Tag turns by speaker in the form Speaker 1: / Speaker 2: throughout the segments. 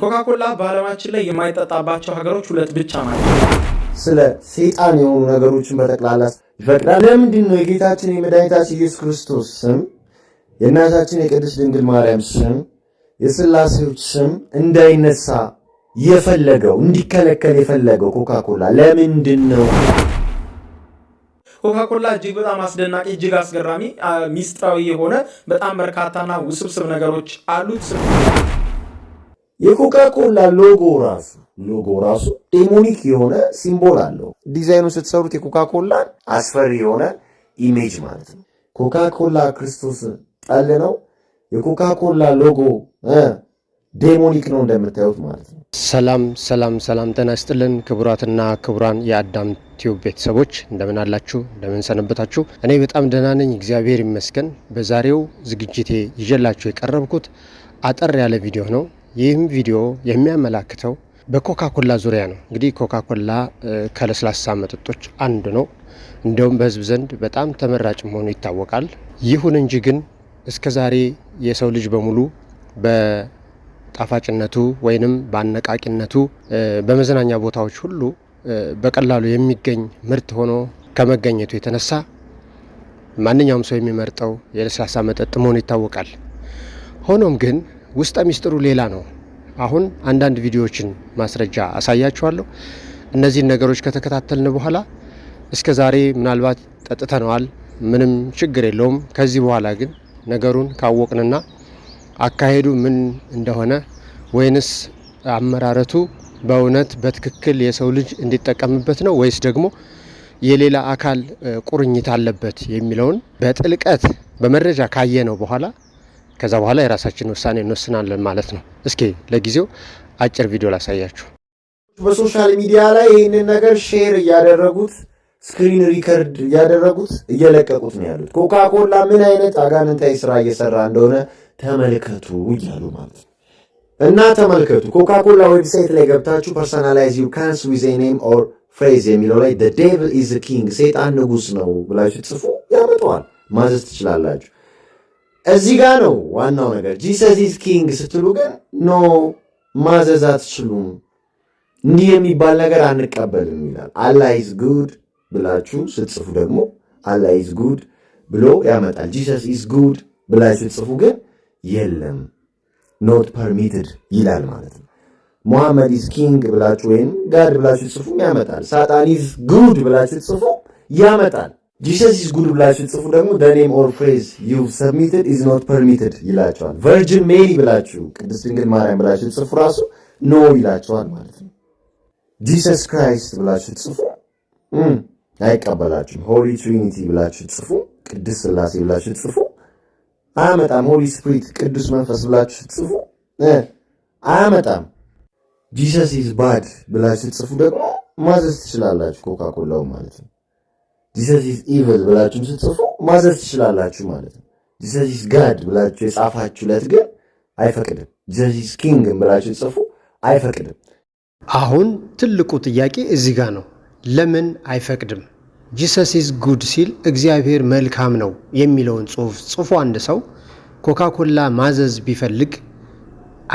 Speaker 1: ኮካኮላ በዓለማችን ላይ የማይጠጣባቸው ሀገሮች ሁለት ብቻ ናቸው።
Speaker 2: ስለ ሰይጣን የሆኑ ነገሮችን በጠቅላላ ይፈቅዳል። ለምንድን ነው የጌታችን የመድኃኒታችን ኢየሱስ ክርስቶስ ስም፣ የእናታችን የቅድስት ድንግል ማርያም ስም፣ የስላሴዎች ስም እንዳይነሳ የፈለገው፣ እንዲከለከል የፈለገው ኮካኮላ ለምንድን ነው?
Speaker 1: ኮካኮላ እጅግ በጣም አስደናቂ፣ እጅግ አስገራሚ፣ ሚስጥራዊ የሆነ በጣም በርካታና ውስብስብ ነገሮች አሉት።
Speaker 2: የኮካኮላ ሎጎ ራሱ demonic የሆነ symbol አለው። ዲዛይኑ ስትሰሩት የኮካኮላን አስፈሪ የሆነ image ማለት ነው። ኮካኮላ ክርስቶስ ጠል ነው። የኮካኮላ logo demonic ነው እንደምታዩት ማለት ነው።
Speaker 3: ሰላም፣ ሰላም፣ ሰላም፣ ጤና ይስጥልን ክቡራትና ክቡራን የአዳም ቲዩብ ቤተሰቦች፣ እንደምን አላችሁ? እንደምን ሰነበታችሁ? እኔ በጣም ደህና ነኝ፣ እግዚአብሔር ይመስገን። በዛሬው ዝግጅቴ ይዤላችሁ የቀረብኩት አጠር ያለ ቪዲዮ ነው። ይህም ቪዲዮ የሚያመላክተው በኮካኮላ ዙሪያ ነው። እንግዲህ ኮካኮላ ከለስላሳ መጠጦች አንዱ ነው። እንደውም በሕዝብ ዘንድ በጣም ተመራጭ መሆኑ ይታወቃል። ይሁን እንጂ ግን እስከ ዛሬ የሰው ልጅ በሙሉ በጣፋጭነቱ ወይንም በአነቃቂነቱ በመዝናኛ ቦታዎች ሁሉ በቀላሉ የሚገኝ ምርት ሆኖ ከመገኘቱ የተነሳ ማንኛውም ሰው የሚመርጠው የለስላሳ መጠጥ መሆኑ ይታወቃል። ሆኖም ግን ውስጠ ሚስጥሩ ሌላ ነው። አሁን አንዳንድ ቪዲዮዎችን ማስረጃ አሳያችኋለሁ። እነዚህን ነገሮች ከተከታተልን በኋላ እስከ ዛሬ ምናልባት ጠጥተነዋል፣ ምንም ችግር የለውም። ከዚህ በኋላ ግን ነገሩን ካወቅንና አካሄዱ ምን እንደሆነ ወይንስ አመራረቱ በእውነት በትክክል የሰው ልጅ እንዲጠቀምበት ነው ወይስ ደግሞ የሌላ አካል ቁርኝት አለበት የሚለውን በጥልቀት በመረጃ ካየነው በኋላ ከዛ በኋላ የራሳችን ውሳኔ እንወስናለን ማለት ነው። እስኪ ለጊዜው አጭር ቪዲዮ ላሳያችሁ።
Speaker 2: በ social media ላይ ይህንን ነገር share እያደረጉት፣ screen record እያደረጉት እየለቀቁት ነው ያሉት። ኮካኮላ ምን አይነት አጋንንታዊ ስራ እየሰራ እንደሆነ ተመልከቱ እያሉ ማለት ነው። እና ተመልከቱ፣ ኮካኮላ website ላይ ገብታችሁ "Personalize your cans with a name or phrase" የሚለው ላይ "The devil is king"፣ ሰይጣን ንጉስ ነው ብላችሁ ጽፉ፣ ያመጣዋል። ማዘዝ ትችላላችሁ። እዚህ ጋ ነው ዋናው ነገር። "Jesus is king" ስትሉ ግን no፣ ማዘዝ አትችሉም፣ እንዲህ የሚባል ነገር አንቀበልም ይላል። "Allah is good" ብላችሁ ስትጽፉ ደግሞ "Allah is good" ብሎ ያመጣል። "Jesus is good" ብላችሁ ስትጽፉ ግን የለም፣ not permitted ይላል ማለት ነው። "Muhammad is king" ብላችሁ ወይም "God" ብላችሁ ጽፉ ያመጣል። "Satan is good" ብላችሁ ጽፉ ያመጣል። "Jesus is good" ብላችሁ ጽፉ ደግሞ "The name or phrase you submitted is not permitted" ይላችኋል። Virgin Mary ብላችሁ፣ ቅድስት ድንግል ማርያም ብላችሁ ጽፉ ራሱ no ይላችኋል ማለት ነው። "Jesus Christ" ብላችሁ ጽፉ አይቀበላችሁም። "Holy Trinity" ብላችሁ ጽፉ፣ ቅድስት ስላሴ ብላችሁ ጽፉ አያመጣም። "Holy Spirit" ቅዱስ መንፈስ ብላችሁ ጽፉ አያመጣም። "Jesus is bad" ብላችሁ ጽፉ ደግሞ ማዘዝ ትችላላችሁ፣ ኮካኮላው ማለት ነው። "Jesus is evil" ብላችሁም ስትጽፉ ማዘዝ ትችላላችሁ ማለት ነው። "Jesus is God" ብላችሁ የጻፋችሁለት ግን አይፈቅድም። "Jesus is king" ብላችሁ ጽፉ አይፈቅድም።
Speaker 3: አሁን ትልቁ ጥያቄ እዚህ ጋር ነው። ለምን አይፈቅድም? "Jesus is good" ሲል፣ እግዚአብሔር መልካም ነው የሚለውን ጽሑፍ ጽፎ አንድ ሰው ኮካኮላ ማዘዝ ቢፈልግ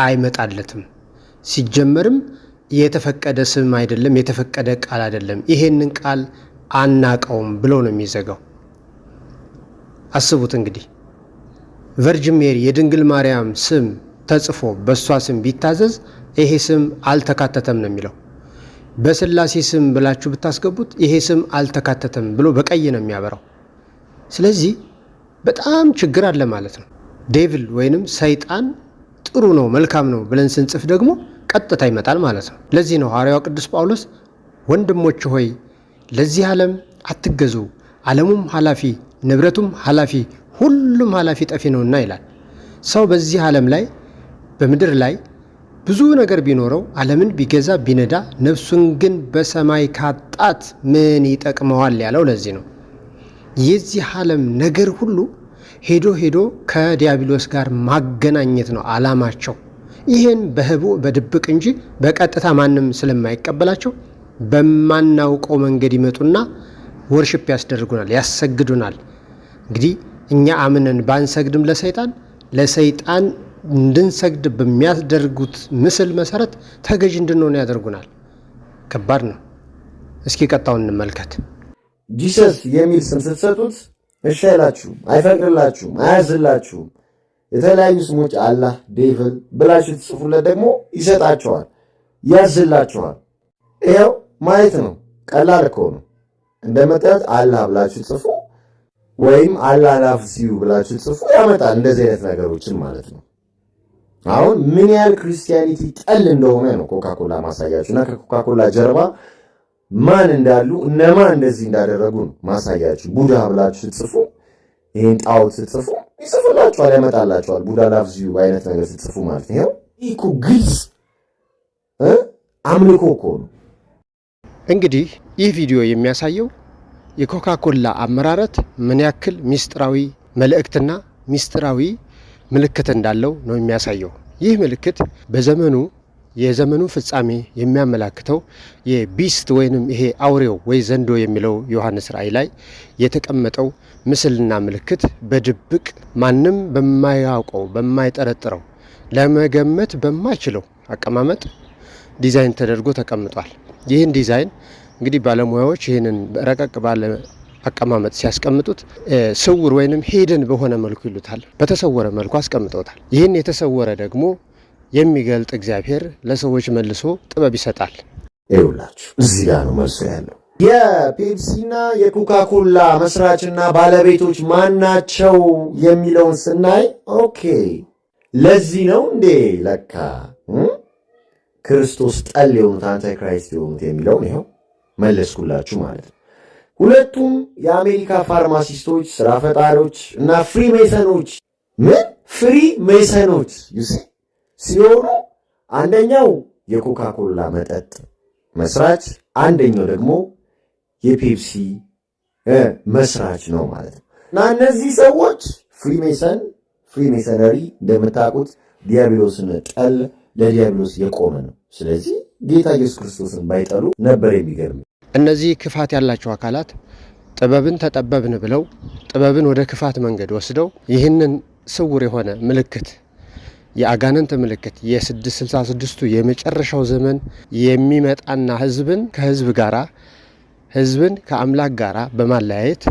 Speaker 3: አይመጣለትም። ሲጀመርም የተፈቀደ ስም አይደለም፣ የተፈቀደ ቃል አይደለም። ይሄንን ቃል አናቀውም ብሎ ነው የሚዘጋው። አስቡት እንግዲህ፣ Virgin Mary የድንግል ማርያም ስም ተጽፎ በእሷ ስም ቢታዘዝ ይሄ ስም አልተካተተም ነው የሚለው። በስላሴ ስም ብላችሁ ብታስገቡት ይሄ ስም አልተካተተም ብሎ በቀይ ነው የሚያበራው። ስለዚህ በጣም ችግር አለ ማለት ነው። Devil ወይንም ሰይጣን ጥሩ ነው፣ መልካም ነው ብለን ስንጽፍ ደግሞ ቀጥታ ይመጣል ማለት ነው። ለዚህ ነው ሐዋርያው ቅዱስ ጳውሎስ "ወንድሞች ሆይ፣ ለዚህ ዓለም አትገዙ፣ ዓለሙም ኃላፊ ንብረቱም ኃላፊ ሁሉም ኃላፊ ጠፊ ነውና" ይላል። ሰው በዚህ ዓለም ላይ፣ በምድር ላይ ብዙ ነገር ቢኖረው፣ ዓለምን ቢገዛ ቢነዳ፣ ነፍሱን ግን በሰማይ ካጣት ምን ይጠቅመዋል ያለው ለዚህ ነው። የዚህ ዓለም ነገር ሁሉ ሄዶ ሄዶ ከዲያብሎስ ጋር ማገናኘት ነው ዓላማቸው። ይህን በህቡዕ በድብቅ እንጂ በቀጥታ ማንም ስለማይቀበላቸው በማናውቀው መንገድ ይመጡና worship ያስደርጉናል፣ ያሰግዱናል። እንግዲህ እኛ አምነን ባንሰግድም ለሰይጣን እንድንሰግድ በሚያስደርጉት ምስል መሰረት ተገዥ እንድንሆን ያደርጉናል። ከባድ ነው። እስኪ ቀጣውን እንመልከት።
Speaker 2: Jesus የሚል ስም ስትሰጡት እሺ አይላችሁም፣ አይፈቅድላችሁም፣ አያዝላችሁም። የተለያዩ ስሞች አላህ፣ devil ብላችሁ ትጽፉለት ደግሞ ይሰጣችኋል፣ ያዝላችኋል። ይኸው ማየት ነው። ቀላል እኮ ነው። እንደምታዩት አላህ ብላችሁ ጽፉ ወይም አላህ loves you ብላችሁ ጽፉ ያመጣል። እንደዚህ አይነት ነገሮችን ማለት ነው። አሁን ምን ያህል Christianity ጠል እንደሆነ ነው ኮካኮላ ማሳያችሁ እና ከኮካኮላ ጀርባ ማን እንዳሉ፣ እነማን እንደዚህ እንዳደረጉ ነው ማሳያችሁ። ቡዳ ብላችሁ ስትጽፉ፣ ይህን ጣዖት ስትጽፉ ይጽፍላችኋል፣ ያመጣላችኋል። ቡዳ loves you አይነት ነገር ስትጽፉ ማለት ነው። ይኸው ይህ እኮ ግልጽ አምልኮ እኮ ነው።
Speaker 3: እንግዲህ ይህ ቪዲዮ የሚያሳየው የኮካኮላ አመራረት ምን ያክል ሚስጥራዊ መልእክትና ሚስጥራዊ ምልክት እንዳለው ነው የሚያሳየው። ይህ ምልክት በዘመኑ የዘመኑ ፍጻሜ የሚያመላክተው የ beast ወይንም ይሄ አውሬው ወይ ዘንዶ የሚለው ዮሐንስ ራእይ ላይ የተቀመጠው ምስልና ምልክት በድብቅ ማንም በማያውቀው፣ በማይጠረጥረው፣ ለመገመት በማይችለው አቀማመጥ ዲዛይን ተደርጎ ተቀምጧል። ይህን ዲዛይን እንግዲህ ባለሙያዎች ይህንን ረቀቅ ባለ አቀማመጥ ሲያስቀምጡት ስውር ወይንም hidden በሆነ መልኩ ይሉታል። በተሰወረ መልኩ አስቀምጠውታል። ይህን የተሰወረ ደግሞ የሚገልጥ እግዚአብሔር ለሰዎች መልሶ ጥበብ ይሰጣል።
Speaker 2: ይኸውላችሁ እዚህ ጋር ነው መልሶ ያለው። የፔፕሲና የኮካኮላ መስራችና ባለቤቶች ማናቸው የሚለውን ስናይ፣ okay፣ ለዚህ ነው እንዴ ለካ ክርስቶስ ጠል የሆኑት፣ antichrist የሆኑት የሚለውን ይኸው መለስኩላችሁ ማለት ነው። ሁለቱም የአሜሪካ ፋርማሲስቶች፣ ስራ ፈጣሪዎች እና ፍሪሜሰኖች፣ ምን ፍሪሜሰኖች ሲሆኑ አንደኛው የኮካኮላ መጠጥ መስራች፣ አንደኛው ደግሞ የፔፕሲ መስራች ነው ማለት ነው። እና እነዚህ ሰዎች ፍሪሜሰን፣ Freemasonry እንደምታውቁት ዲያብሎስን ጠል፣ ለዲያብሎስ የቆመ ነው። ስለዚህ ጌታ ኢየሱስ ክርስቶስን ባይጠሉ ነበር የሚገርም።
Speaker 3: እነዚህ ክፋት ያላቸው አካላት ጥበብን ተጠበብን ብለው ጥበብን ወደ ክፋት መንገድ ወስደው ይህንን ስውር የሆነ ምልክት፣ የአጋንንት ምልክት፣ የ666ቱ የመጨረሻው ዘመን የሚመጣና ህዝብን ከህዝብ ጋራ፣ ህዝብን ከአምላክ ጋራ በማለያየት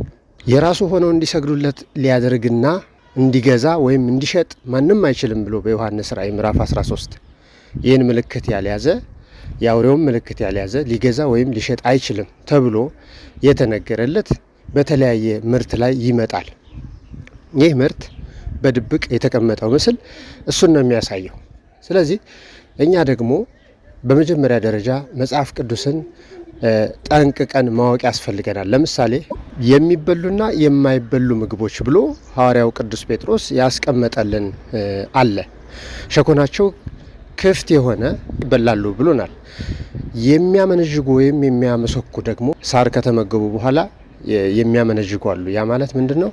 Speaker 3: የራሱ ሆነው እንዲሰግዱለት ሊያደርግና እንዲገዛ ወይም እንዲሸጥ ማንም አይችልም ብሎ በዮሐንስ ራእይ ምዕራፍ 13 ይህን ምልክት ያልያዘ፣ የአውሬውን ምልክት ያልያዘ ሊገዛ ወይም ሊሸጥ አይችልም ተብሎ የተነገረለት በተለያየ ምርት ላይ ይመጣል። ይህ ምርት በድብቅ የተቀመጠው ምስል እሱን ነው የሚያሳየው። ስለዚህ እኛ ደግሞ በመጀመሪያ ደረጃ መጽሐፍ ቅዱስን ጠንቅቀን ማወቅ ያስፈልገናል። ለምሳሌ የሚበሉና የማይበሉ ምግቦች ብሎ ሐዋርያው ቅዱስ ጴጥሮስ ያስቀመጠልን አለ። ሸኮናቸው ክፍት የሆነ ይበላሉ ብሎናል። የሚያመነዥጉ ወይም የሚያመሰኩ ደግሞ ሳር ከተመገቡ በኋላ የሚያመነዥጉ አሉ። ያ ማለት ምንድን ነው?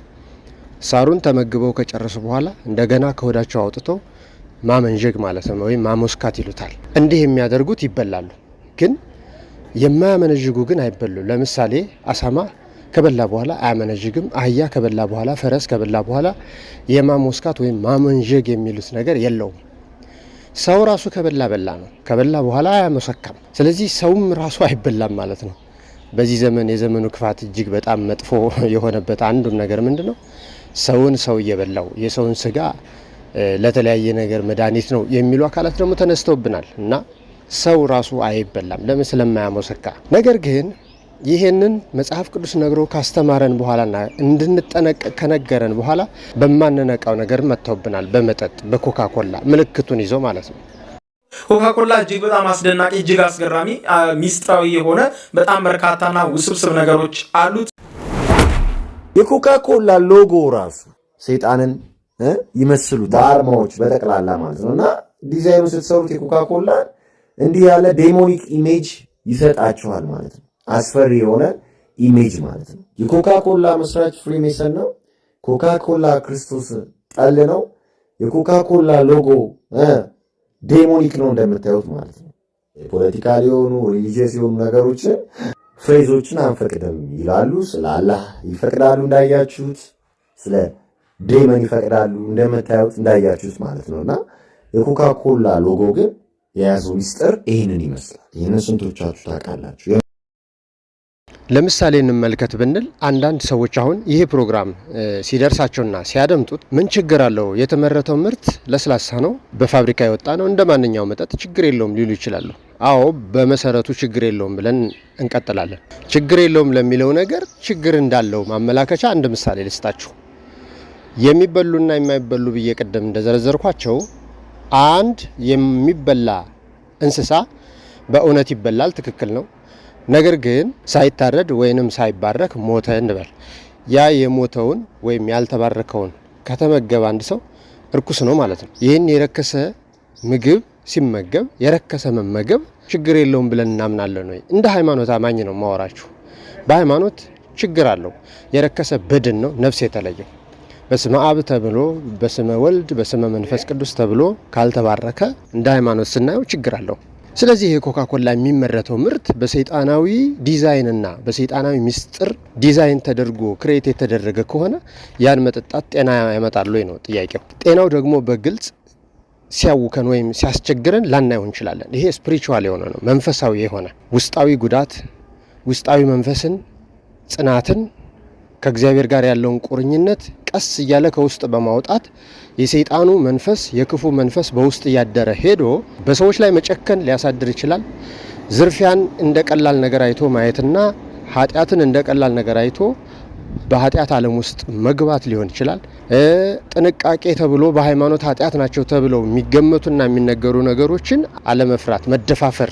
Speaker 3: ሳሩን ተመግበው ከጨረሱ በኋላ እንደገና ከሆዳቸው አውጥተው ማመንዠግ ማለት ነው፣ ወይም ማሞስካት ይሉታል። እንዲህ የሚያደርጉት ይበላሉ፣ ግን የማያመነዥጉ ግን አይበሉም። ለምሳሌ አሳማ ከበላ በኋላ አያመነዥግም። አህያ ከበላ በኋላ፣ ፈረስ ከበላ በኋላ የማሞስካት ወይም ማመንዠግ የሚሉት ነገር የለውም። ሰው ራሱ ከበላ በላ ነው። ከበላ በኋላ አያመሰካም። ስለዚህ ሰውም ራሱ አይበላም ማለት ነው። በዚህ ዘመን የዘመኑ ክፋት እጅግ በጣም መጥፎ የሆነበት አንዱም ነገር ምንድን ነው? ሰውን ሰው እየበላው፣ የሰውን ስጋ ለተለያየ ነገር መድኃኒት ነው የሚሉ አካላት ደግሞ ተነስተውብናል እና ሰው ራሱ አይበላም። ለምን? ስለማያመሰካ። ነገር ግን ይህንን መጽሐፍ ቅዱስ ነግሮ ካስተማረን በኋላና እንድንጠነቀቅ ከነገረን በኋላ በማንነቃው ነገር መጥተውብናል። በመጠጥ፣ በኮካኮላ ምልክቱን ይዞ ማለት ነው።
Speaker 1: ኮካኮላ እጅግ በጣም አስደናቂ፣ እጅግ አስገራሚ፣ ሚስጥራዊ የሆነ በጣም በርካታና ውስብስብ ነገሮች አሉት።
Speaker 2: የኮካኮላ ሎጎ ራሱ ሰይጣንን ይመስሉታል። አርማዎች በጠቅላላ ማለት ነው። እና ዲዛይኑ ስትሰሩት የኮካኮላ እንዲህ ያለ demonic image ይሰጣችኋል ማለት ነው። አስፈሪ የሆነ image ማለት ነው። የኮካኮላ መስራች ፍሪሜሰን ነው። ኮካኮላ ክርስቶስ ጠል ነው። የኮካኮላ logo demonic ነው እንደምታዩት ማለት ነው። political የሆኑ፣ religious የሆኑ ነገሮችን፣ phrase ኦችን አንፈቅድም ይላሉ። ስለ አላህ ይፈቅዳሉ እንዳያችሁት፣ ስለ Demon ይፈቅዳሉ። እንደምታዩት እንዳያችሁት ማለት ነው። እና የኮካኮላ ሎጎ ግን የያዘው ሚስጥር ይህንን ይመስላል። ይህንን ስንቶቻችሁ ታውቃላችሁ?
Speaker 3: ለምሳሌ እንመልከት ብንል አንዳንድ ሰዎች አሁን ይሄ ፕሮግራም ሲደርሳቸውና ሲያደምጡት ምን ችግር አለው? የተመረተው ምርት ለስላሳ ነው፣ በፋብሪካ የወጣ ነው፣ እንደ ማንኛውም መጠጥ ችግር የለውም ሊሉ ይችላሉ። አዎ፣ በመሰረቱ ችግር የለውም ብለን እንቀጥላለን። ችግር የለውም ለሚለው ነገር ችግር እንዳለው ማመላከቻ አንድ ምሳሌ ልስጣችሁ። የሚበሉና የማይበሉ ብዬ ቅድም እንደዘረዘርኳቸው አንድ የሚበላ እንስሳ በእውነት ይበላል፣ ትክክል ነው። ነገር ግን ሳይታረድ ወይንም ሳይባረክ ሞተ እንበል። ያ የሞተውን ወይም ያልተባረከውን ከተመገበ አንድ ሰው እርኩስ ነው ማለት ነው። ይህን የረከሰ ምግብ ሲመገብ የረከሰ መመገብ ችግር የለውም ብለን እናምናለን ወይ? እንደ ሃይማኖት አማኝ ነው ማወራችሁ። በሃይማኖት ችግር አለው። የረከሰ በድን ነው፣ ነፍስ የተለየው በስመ አብ ተብሎ በስመ ወልድ በስመ መንፈስ ቅዱስ ተብሎ ካልተባረከ እንደ ሃይማኖት ስናየው ችግር አለው። ስለዚህ ይሄ ኮካኮላ የሚመረተው ምርት በሰይጣናዊ ዲዛይንና በሰይጣናዊ ሚስጥር ዲዛይን ተደርጎ create የተደረገ ከሆነ ያን መጠጣት ጤና ያመጣል ወይ ነው ጥያቄው። ጤናው ደግሞ በግልጽ ሲያውከን ወይም ሲያስቸግረን ላናየው እንችላለን። ይሄ spiritual የሆነ ነው፣ መንፈሳዊ የሆነ ውስጣዊ ጉዳት፣ ውስጣዊ መንፈስን፣ ጽናትን፣ ከእግዚአብሔር ጋር ያለውን ቁርኝነት ቀስ እያለ ከውስጥ በማውጣት የሰይጣኑ መንፈስ የክፉ መንፈስ በውስጥ እያደረ ሄዶ በሰዎች ላይ መጨከን ሊያሳድር ይችላል። ዝርፊያን እንደ ቀላል ነገር አይቶ ማየትና ኃጢአትን እንደ ቀላል ነገር አይቶ በኃጢአት ዓለም ውስጥ መግባት ሊሆን ይችላል። ጥንቃቄ ተብሎ በሃይማኖት ኃጢአት ናቸው ተብለው የሚገመቱና የሚነገሩ ነገሮችን አለመፍራት፣ መደፋፈር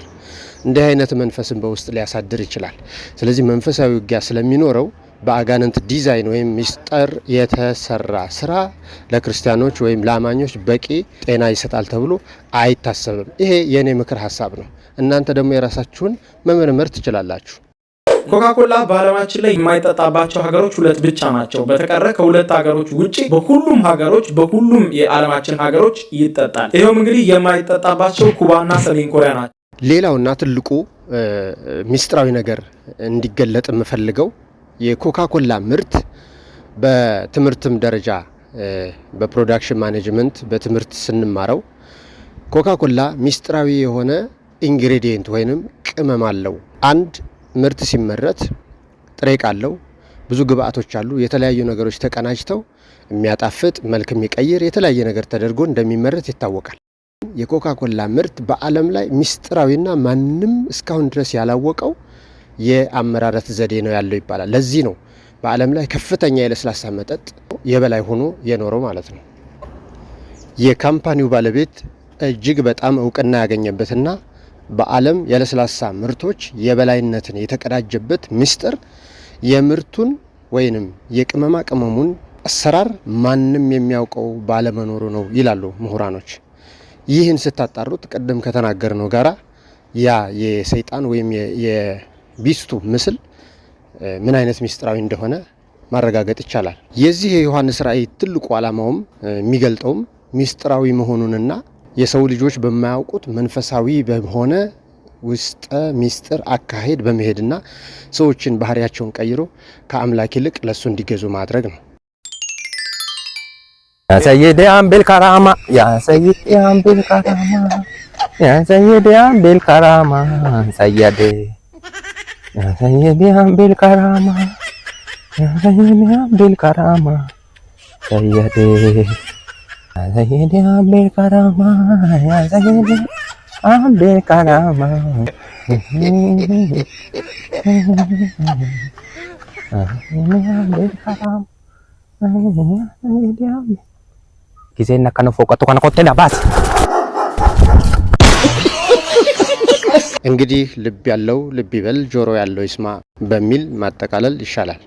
Speaker 3: እንዲህ አይነት መንፈስን በውስጥ ሊያሳድር ይችላል። ስለዚህ መንፈሳዊ ውጊያ ስለሚኖረው በአጋንንት ዲዛይን ወይም ሚስጥር የተሰራ ስራ ለክርስቲያኖች ወይም ለአማኞች በቂ ጤና ይሰጣል ተብሎ አይታሰብም። ይሄ የእኔ ምክር ሀሳብ ነው። እናንተ ደግሞ የራሳችሁን መመርመር ትችላላችሁ።
Speaker 1: ኮካኮላ በዓለማችን ላይ የማይጠጣባቸው ሀገሮች ሁለት ብቻ ናቸው። በተቀረ ከሁለት ሀገሮች ውጭ በሁሉም ሀገሮች በሁሉም የዓለማችን ሀገሮች ይጠጣል። ይኸውም እንግዲህ የማይጠጣባቸው ኩባና ሰሜን ኮሪያ ናቸው።
Speaker 3: ሌላውና ትልቁ ሚስጥራዊ ነገር እንዲገለጥ የምፈልገው የኮካኮላ ምርት በትምህርትም ደረጃ በ production management በትምህርት ስንማረው ኮካኮላ ሚስጥራዊ የሆነ ingredient ወይንም ቅመም አለው። አንድ ምርት ሲመረት ጥሬ ዕቃ አለው፣ ብዙ ግብአቶች አሉ። የተለያዩ ነገሮች ተቀናጅተው የሚያጣፍጥ መልክ የሚቀይር የተለያየ ነገር ተደርጎ እንደሚመረት ይታወቃል። የኮካኮላ ምርት በዓለም ላይ ሚስጥራዊና ማንም እስካሁን ድረስ ያላወቀው የአመራረት ዘዴ ነው ያለው ይባላል። ለዚህ ነው በዓለም ላይ ከፍተኛ የለስላሳ መጠጥ የበላይ ሆኖ የኖረው ማለት ነው። የ company ው ባለቤት እጅግ በጣም እውቅና ያገኘበትና በዓለም የለስላሳ ምርቶች የበላይነትን የተቀዳጀበት ምስጢር የምርቱን ወይንም የቅመማ ቅመሙን አሰራር ማንም የሚያውቀው ባለመኖሩ ነው ይላሉ ምሁራኖች። ይህን ስታጣሩት ቅድም ከተናገርነው ጋራ ያ የሰይጣን ወይም የ beast ኡ ምስል ምን አይነት ምስጢራዊ እንደሆነ ማረጋገጥ ይቻላል። የዚህ የዮሐንስ ራእይ ትልቁ ዓላማውም የሚገልጠውም ምስጢራዊ መሆኑንና የሰው ልጆች በማያውቁት መንፈሳዊ በሆነ ውስጠ ሚስጥር አካሄድ በመሄድና ሰዎችን ባህሪያቸውን ቀይሮ ከአምላክ ይልቅ ለእሱ እንዲገዙ ማድረግ ነው።
Speaker 4: يا سيدي بالكرامة يا سيدي بالكرامة يا سيدي بالكرامة سيدي يا سيدي بالكرامة يا سيدي بالكرامة سيدي يا سيدي بالكرامة يا سيدي بالكرامة ጊዜና ከነፎቀቱ ከነኮቴ ዳባስ
Speaker 3: እንግዲህ ልብ ያለው ልብ ይበል፣ ጆሮ ያለው ይስማ በሚል ማጠቃለል ይሻላል።